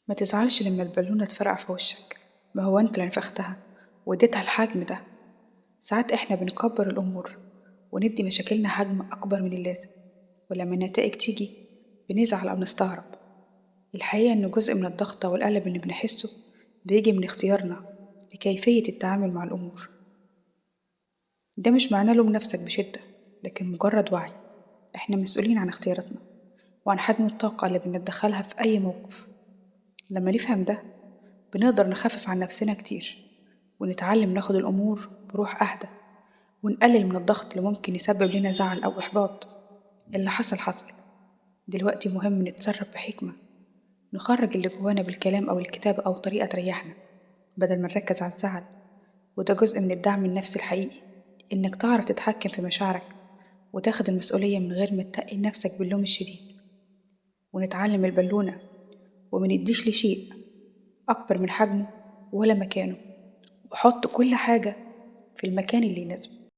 ما تزعلش لما البالونة تفرقع في وشك، ما هو انت اللي نفختها واديتها الحجم ده. ساعات احنا بنكبر الأمور وندي مشاكلنا حجم أكبر من اللازم، ولما النتائج تيجي بنزعل أو نستغرب. الحقيقة إن جزء من الضغط والقلق اللي بنحسه بيجي من اختيارنا لكيفية التعامل مع الأمور. ده مش معناه لوم نفسك بشدة، لكن مجرد وعي. احنا مسؤولين عن اختياراتنا وعن حجم الطاقة اللي بندخلها في أي موقف. لما نفهم ده بنقدر نخفف عن نفسنا كتير، ونتعلم ناخد الأمور بروح أهدى، ونقلل من الضغط اللي ممكن يسبب لنا زعل أو إحباط. اللي حصل حصل، دلوقتي مهم نتصرف بحكمة، نخرج اللي جوانا بالكلام أو الكتابة أو طريقة تريحنا بدل ما نركز على الزعل. وده جزء من الدعم النفسي الحقيقي، إنك تعرف تتحكم في مشاعرك وتاخد المسؤولية من غير ما تتقل نفسك باللوم الشديد. ونتعلم البالونة وما نديش لشيء أكبر من حجمه ولا مكانه، وحط كل حاجة في المكان اللي يناسبه.